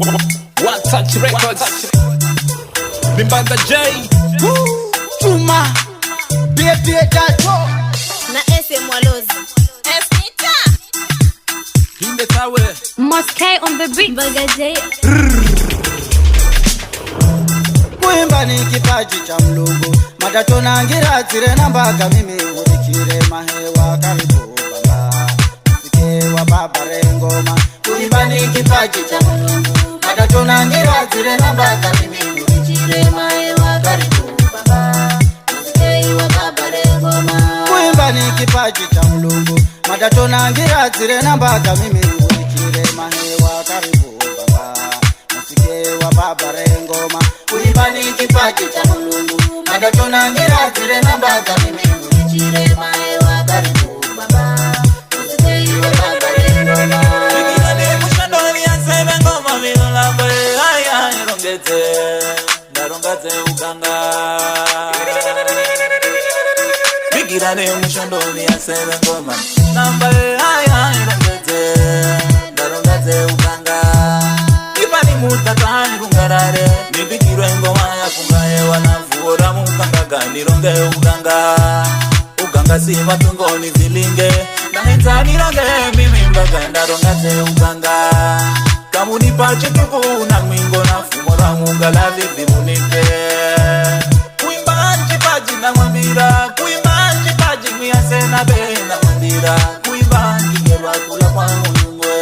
One Touch Records. Mimbaga J. Woo! Chuma Bie tato na SM Walozi. Esnita. Hinde tawe. Mosque on the beat. Mbaga J. Kuimba ni kipaji cha Mlungu, matacho nangira zire nambaga mimi hurikire mahewa karibu baba msike wa baba rengoma. Kuimba ni kipaji cha Mlungu, matacho nangira zire nambaga mimi hurikire mahewa karibu baba Msike wa baba rengoma. Kuimba ni kipaji cha Mlungu, matacho nangira zire nambaga mimi hurikire mahewa karibu baba msike wa baba rengoma. Kuimba ni kipaji cha Mlungu, matacho nangira zire nambaga mimi hurikire mahewa karibu baba Msike wa baba rengoma. Bigirane mushondoli asebe ngoma namba aya irongeze ndarongeze uganga ipani mutatani kungarare nibigirwe ngoma yakungaye wanavuora mukangaga nironge uganga uganga si matungoni zilinge nahenza nironge mimi mbaga ndarongeze uganga kamunipa chituku na mwingo na fumo la mungala vivi munipe kuimba nchipaji na mwambira kuimba nchipaji mwiyase be na mwambira kuimba nkigerwa kula kwa mulungwe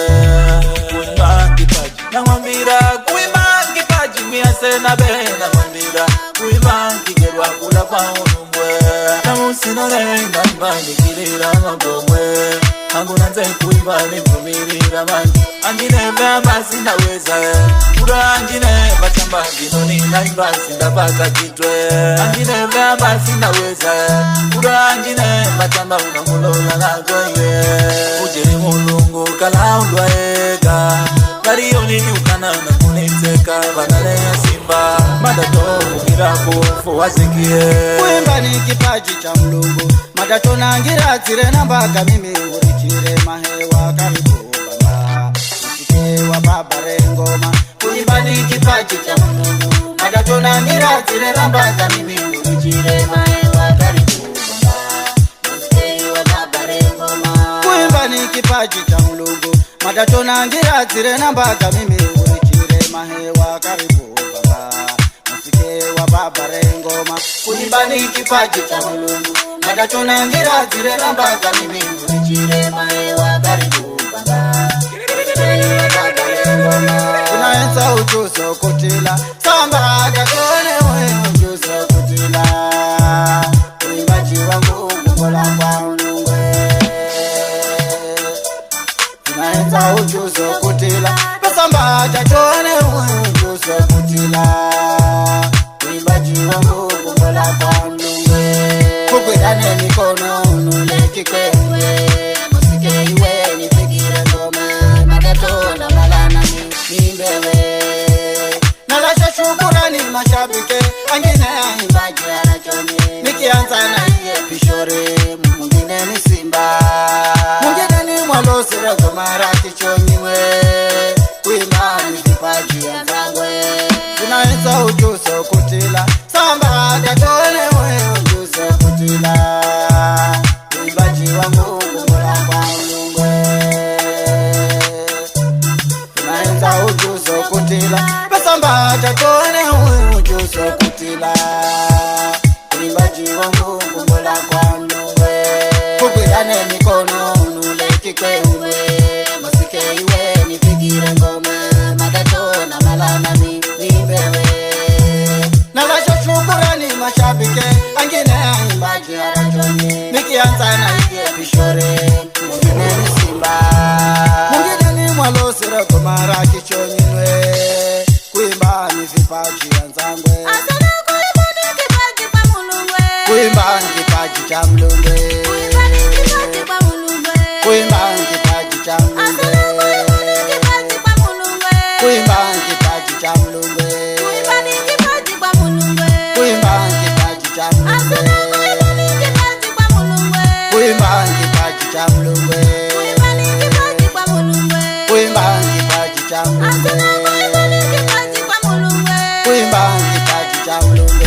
kuimba nkipaji na mwambira kuimba nkipaji mwiyase be na mwambira kuimba nkigerwa kula kwa mulungwe namusinole ndaimbandikirira magomwe angunanze kuimba nivumirira manje anjineve basi ndaweza kura anjine batamba vinoni naimba sindapata kitwe anjineve basi ndaweza kura anjine batamba unamulola nagoye ujeri mulungu kalaundwaeka variyonini ukanana kunetseka vanaleya simba madatoukirapo fowazikie Kuimba ni kipaji cha Mlungu, matacho nangira zire nambaga mimi hurikire mahewa karibu baba msike wa baba rengoma. Kuimba ni kipaji cha Mlungu, matacho nangira zire nambaga mimi hurikire Mahewa karibu baba. Msike wa baba rengoma. Kuimba ni kipaji cha Mlungu, matacho nangira zire nambaga mimi hurikire mahewa karibu baba msike wa baba rengoma. Kuimba ni kipaji cha Mlungu, matacho nangira zire nambaga mimi hurikire Mahewa karibu baba. Msike wa baba rengoma. Unaenza ujuzo kutila samba kakone we ujuzo kutila uimbaji wangu mungola kwa mlungwe unaenza ujuzo kutila samba kakone we ujuzo kutila uimbaji wangu mungola kwa mlungwe kugwirane mikono unule kikwewe Musike iwe nipigira ngoma madato na malana nimbewe nalasha shukurani mashabiki angine imbaji anachonye nikianza na iye pishore mwingine ni simba mwingine ni mwalosera gomara kichonyiwe kuimba ni vipaji ya mrangwe tunaenza ujuzo kutila samba tatone we ujuzo kutila uimbaji wangu ngumula kwa mlungwe tunaenza ujuzo kutila basamba tatone we ujuzo kutila uimbaji wangu ngumula kwa mlungwe kugwirane mikono unule kikwewe musike iwe nipigira ngoma madato na malana nimbewe nalasha shukurani mashabiki angine imbaji anachonye nikianza na iye pishore mwingine ni simba mwingine ni mwalosera gomara kichonyinwe kuimba ni vipaji ya nzangwe Asana kuimba ni kipaji kwa Mulungwe. kuimba ni kipaji cha mlungwe Kuimba ni kipaji kwa Mulungwe. kuimba ni kipaji cha mlungwe Asana kuimba ni kipaji kwa Mulungwe. kuimba ni kipaji cha mlungwe Kuimba ni kipaji kwa Mulungwe. kuimba ni kipaji cha mlungwe Asana kuimba ni kipaji kwa Mulungwe. kuimba ni kipaji cha mlungwe Kuimba ni kipaji kwa Mulungwe. kuimba ni kipaji cha mlungwe Asana kuimba Cha Mlungu.